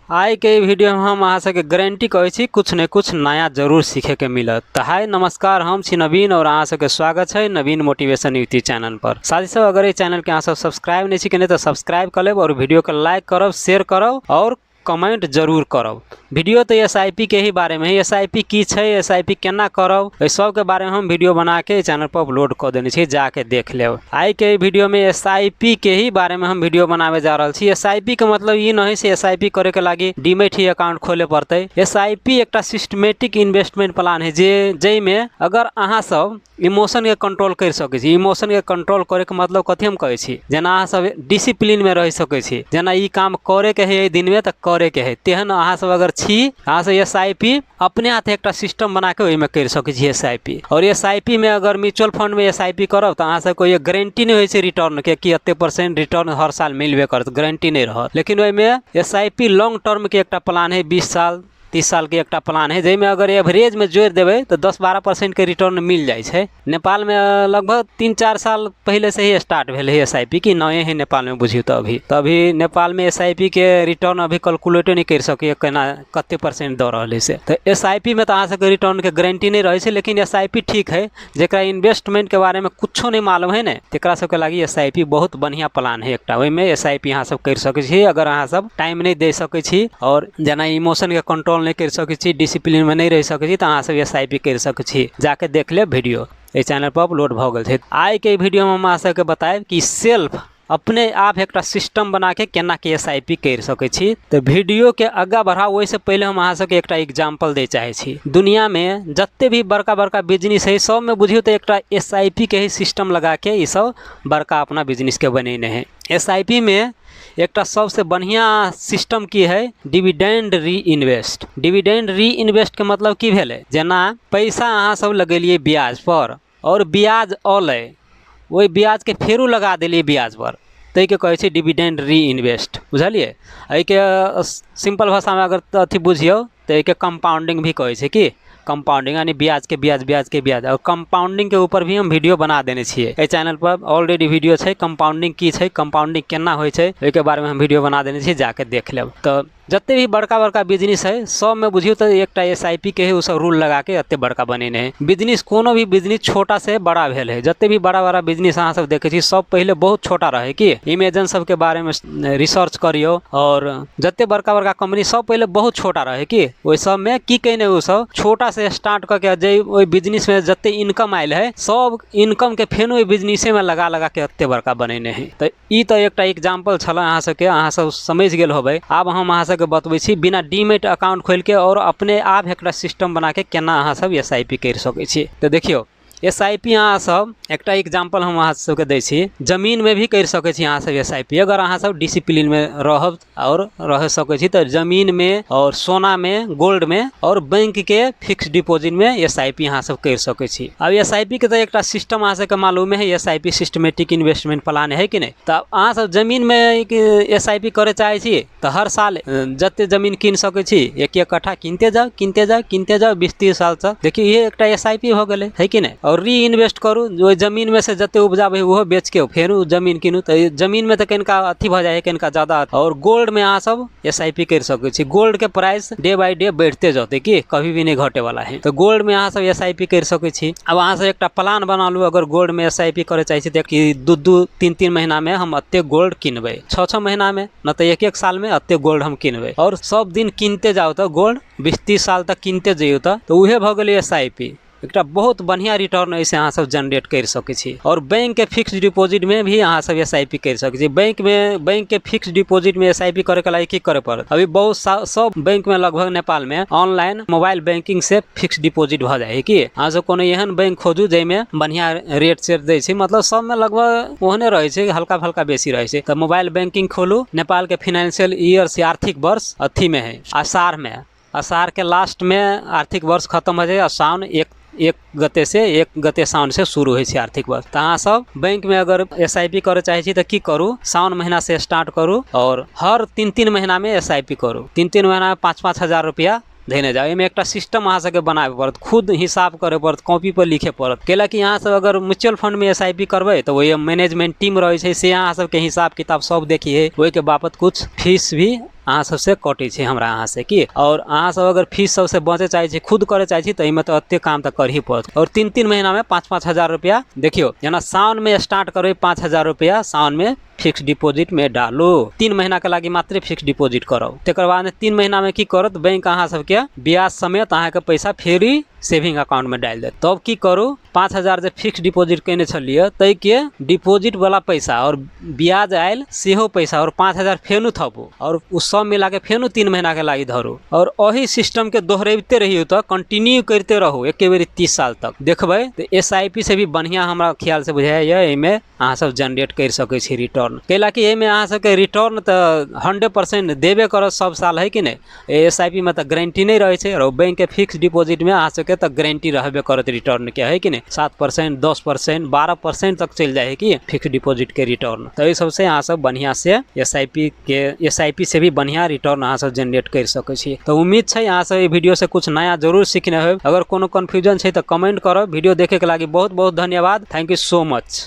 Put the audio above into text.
आइ के वीडियो में हम अहाँ सबके गारंटी कहै छी कुछ ने कुछ नया जरूर सीखे के मिलत। तऽ हाय नमस्कार, हम छी नवीन और अहाँ सबके स्वागत छै नवीन मोटिवेशन यूट्यूब चैनल पर। साथी सब, अगर एहि चैनल के अहाँ सब सब्सक्राइब नहीं छी केने तऽ सब्सक्राइब कर लेब और वीडियो के लाइक करब, शेयर करब और कमेंट जरूर करब। वीडियो तो एस I P के ही बारे में है, एस I P की छै, एस I P केना करब, एहि सबके बारे में हम वीडियो बना के चैनल पर अपलोड कऽ देने छी, जाके देख लेब। आइ के वीडियो में एस I P के ही बारे में हम वीडियो बनावे जा रहल छी। एस I P के मतलब ई नहीं से एस I P करे के लागी डीमेट ही अकाउंट खोले पड़तै। एस I P एकटा सिस्टमेटिक इन्वेस्टमेंट प्लान है जाहिमे अगर अहाँ सब इमोशन के कंट्रोल कर सकै छी। इमोशन के कंट्रोल करे के मतलब कथी हम कहै छी, जेना अहाँ सब डिसिप्लिन में रह सकै छी, जेना ई काम करे के है एहि दिन में तऽ करे के है, तेहन अहाँ सब अगर छी, अहाँ सब एस I P अपने हाथे एकटा सिस्टम बना के ओहिमे करि सकै छी एस I P. और एस I P में अगर म्यूचुअल फंड में एस I P करब तऽ अहाँ सबके कोइ गारंटी नहि होइ छै रिटर्न के कि एते परसेंट रिटर्न हर साल मिलबे करत, गारंटी नहि रहत। लेकिन ओहिमे S I P long term के एकटा प्लान है, 20 साल 30 साल के एकटा प्लान है, जाहिमे अगर एवरेज में जोड़ि देबै तऽ 10-12% के रिटर्न मिल जाइ छै। नेपाल में लगभग 3-4 साल पहले से ही स्टार्ट भेल है एस I P, कि नए है नेपाल में बुझियौ तऽ अभी, तऽ अभी नेपाल में एस I P के रिटर्न अभी कैलकुलेटे नहि करि सकैए केना कते परसेंट दऽ रहल है से। तऽ एस I P में तऽ अहाँ सबके रिटर्न के गारंटी नहि रहै छै, लेकिन एस I P ठीक है, जेकरा इन्वेस्टमेंट के बारे में कुछो नहि मालूम है ने, तेकरा सबके लागी एस I P बहुत बढ़िया प्लान है एकटा। ओहिमे एस I P अहाँ सब करि सकै छी अगर अहाँ सब टाइम नहि दे सकै छी और जेना इमोशन के कंट्रोल नहि करि सकै छी, डिसिप्लिन में नहि रहि सकै छी, तऽ अहाँ सब एस I P करि सकै छी। जाके देख लेब वीडियो, एहि चैनल पर अपलोड भऽ गेल छै। आइ के वीडियो में हम अहाँ सबके बतायब कि सेल्फ अपने आप एकटा सिस्टम बना के केना के एस I P करि सकै छी। तऽ वीडियो के आगाँ बढ़ाउ ओहिसँ पहिले हम अहाँ सबके एकटा एग्जाम्पल दै चाहै छी। दुनिया में जते भी बड़का बड़का बिजनेस है सब में बुझियौ तऽ एकटा एस I P के ही सिस्टम लगा के ई सब बड़का अपना बिजनेस के बनेने है। एस I P में एकटा सबसे बढ़िया सिस्टम की है, डिविडेंड री इन्वेस्ट। डिविडेंड री इन्वेस्ट के मतलब की भेलै, जेना पैसा अहाँ सब लगेलियै ब्याज पर और ब्याज औलै, ओहि ब्याजके फेरो लगा देलियै ब्याज पर, ताहिके कहै छै डिविडेंड री इन्वेस्ट। बुझलियै? एहिके सिंपल भाषामे अगर अथी बुझियौ तऽ एहिके कंपाउंडिंग भी कहै छै। की कंपाउंडिंग यानी ब्याज के ब्याज, ब्याज के ब्याज। और कंपाउंडिंग के ऊपर भी हम वीडियो बना देने छियै, एहि चैनल पर ऑलरेडी वीडियो छै कंपाउंडिंग की छै, कंपाउंडिंग केना होइ छै, ओहिके बारेमे हम वीडियो बना देने छियै, जाके देख लेब। तऽ जते भी बड़का बड़का बिजनेस है सबमे बुझियौ तऽ एकटा एस I P के है, ओ सब रूल लगा के एते बड़का बनेने है बिजनेस। कोनो भी बिजनेस छोटा से बड़ा भेल है, जते भी बड़ा बड़ा बिजनेस अहाँ सब देखै छी सब पहिले बहुत छोटा रहे। की अमेजन सबके बारेमे रिसर्च करियौ, और जते बड़का बड़का कंपनी सब पहिले बहुत छोटा रहे। की ओहि सबमे की कयने ओ सब छोटा से स्टार्ट कऽ के जे ओहि बिजनेसमे जते इनकम आयल है सब इनकम के फेर ओहि बिजनेसेमे लगा लगा के एते बड़का बनेने है। तऽ ई तऽ एकटा एग्जाम्पल छलै अहाँ सबके, अहाँ सब समझि गेल होबै। आब हम अहाँ सबके बतबै छी बिना डीमेट अकाउंट खोलिके और अपने आप एकटा सिस्टम बनाके केना अहाँ सब एस I P करि सकै छी। तऽ देखियौ एस I P अहाँ सब एकटा एग्जाम्पल हम अहाँ सबके दै छी, जमीनमे भी करि सकै छी अहाँ सब एस I P. अगर अहाँ सब डिसिप्लिनमे रहब और रह सकै छी तऽ जमीनमे और सोनामे, गोल्डमे और बैंकके फिक्स डिपॉजिटमे एस I P अहाँ सब करि सकै छी। आब एस I P के तऽ एकटा सिस्टम अहाँ सबके मालूमे है, S I P systematic investment plan है कि नहि। तऽ अहाँ सब जमीनमे एस I P करय चाहै छी तऽ हर साल जते जमीन कीन सकै छी एक एक कट्ठा कीनते जाउ, कीनते जाउ, कीनते जाउ 20-30 साल तक। देखियौ इहे एकटा एस I P भऽ गेलै, है कि नहि। और री इन्वेस्ट करू, ओहि जमीनमे से जते उपजा भेल ओहो बेचके फेर ओ जमीन कीनू, तऽ जमीनमे तऽ कनिका अथी भऽ जाइ है, कनिका जादा। और गोल्डमे अहाँ सब एस I P करि सकै छी, गोल्डके प्राइस डे बाय डे बढ़िते जेतै की कभी भी नहि घटे वाला है। तऽ गोल्डमे अहाँ सब एस I P करि सकै छी। आब अहाँ सब एकटा प्लान बना लू, अगर गोल्डमे एस I P करय चाहै छी तऽ कि 2-2 3-3 महीनामे हम एते गोल्ड किनबै, 6-6 महीनामे न तऽ 1-1 सालमे एते गोल्ड हम किनबै, और सब दिन किनते जाउ तऽ गोल्ड 20-30 साल तक किनते जइयौ तऽ उहे भऽ गेलै एस I P. एकटा बहुत बढ़िया रिटर्न एहिसँ अहाँ सब जनरेट करि सकै छी। और बैंकके फिक्स डिपॉजिटमे भी अहाँ सब एस I P करि सकै छी। बैंकके फिक्स डिपॉजिटमे एस I P करैके लागि की करय पड़त, अभी बहुत सब बैंकमे लगभग नेपालमे ऑनलाइन मोबाइल बैंकिंग से फिक्स डिपॉजिट भऽ जाइ है। की अहाँ सब कोनो एहन बैंक खोजू जाहिमे बढ़िया रेट सेट दै छै, मतलब सबमे लगभग ओहने रहै छै, हल्का फल्का बेसी रहै छै। तऽ मोबाइल बैंकिंग खोलू, नेपालके फाइनेंशियल ईयर से आर्थिक वर्ष अथीमे है, आषाढ़मे, आषाढ़के लास्टमे आर्थिक वर्ष खतम हो जाइ आ साउन एक गते से 1 गते साउन से शुरू होइ छै आर्थिक वर्ष। तऽ अहाँ सब बैंकमे अगर एस I P करय चाहै छी तऽ की करू, साउन महीना से स्टार्ट करू और हर 3-3 महीनामे एस I P करू। 3-3 महीनामे 5-5 हजार रुपैआ धयने जाउ। एहिमे एकटा सिस्टम अहाँ सबके बनाबे पड़त, खुद हिसाब करे पड़त, कॉपी पर लिखे पड़त। कैलाकि अहाँ सब अगर म्यूचुअल फंड में एस I P करबै तऽ ओहि मैनेजमेंट टीम रहै छै, से अहाँ सबके हिसाब किताब सब देखिए, ओहिके बापत कुछ फीस भी अहाँ सबसे कटै छै हमरा अहाँ से की। आओर अहाँ सब अगर फीस सबसे बचे चाहै छी, खुद करे चाहै छी, तऽ एहिमे तऽ एते काम तऽ करही पड़त। आओर 3-3 महीनामे 5-5 हजार रुपया देखियौ, जेना सावनमे स्टार्ट करबै, 5 हजार रुपया सावनमे फिक्स डिपॉजिटमे डालू, 3 महीनाके लागि मात्रे फिक्स डिपॉजिट करब। तकर बाद 3 महीनामे की करत बैंक? अहाँ सबके ब्याज समेत अहाँके पैसा फेरी सेविंग अकाउंटमे डालि देत। तब की करू? 5 हजार जे फिक्स डिपॉजिट कयने छलियै, ताहिके डिपॉजिट वाला पैसा आओर ब्याज आयल सेहो पैसा आओर 5 हजार फेनु थपू आओर ओ सब मिलाके फेनु 3 महीनाके लागि धरू। आओर एही सिस्टमके दोहरेबिते रहियौ, तऽ कंटिन्यू करिते रहू एके बेर 30 साल तक। देखबै तऽ एसआईपी से भी बढ़िआँ हमरा ख्याल से बुझाइए एहिमे अहाँ सब जनरेट करि सकै छी रिटर्न। कैलाकि एहिमे अहाँ सबके रिटर्न तऽ 100% देबे करत सब साल, है कि नहि? एसआईपी मे तऽ गारंटी नहि रहै छै आओर बैंक के फिक्स डिपॉजिट मे अहाँ सबके तऽ गारंटी रहबे करत रिटर्न के, है कि नहि? 7%, 10%, 12% तक चलि जाइ है कि फिक्स डिपॉजिट के रिटर्न। तऽ एहि सबसे अहाँ सब बढ़िआँ से एसआईपी से भी बढ़िआँ रिटर्न अहाँ सब जनरेट करि सकै छी। तऽ उम्मीद छै अहाँ सब ई वीडियो से कुछ नया जरूर सीखने होब। अगर कोनो कन्फ्यूजन छै तऽ कमेंट करब। वीडियो देखे के लागि बहुत बहुत धन्यवाद। Thank you so much.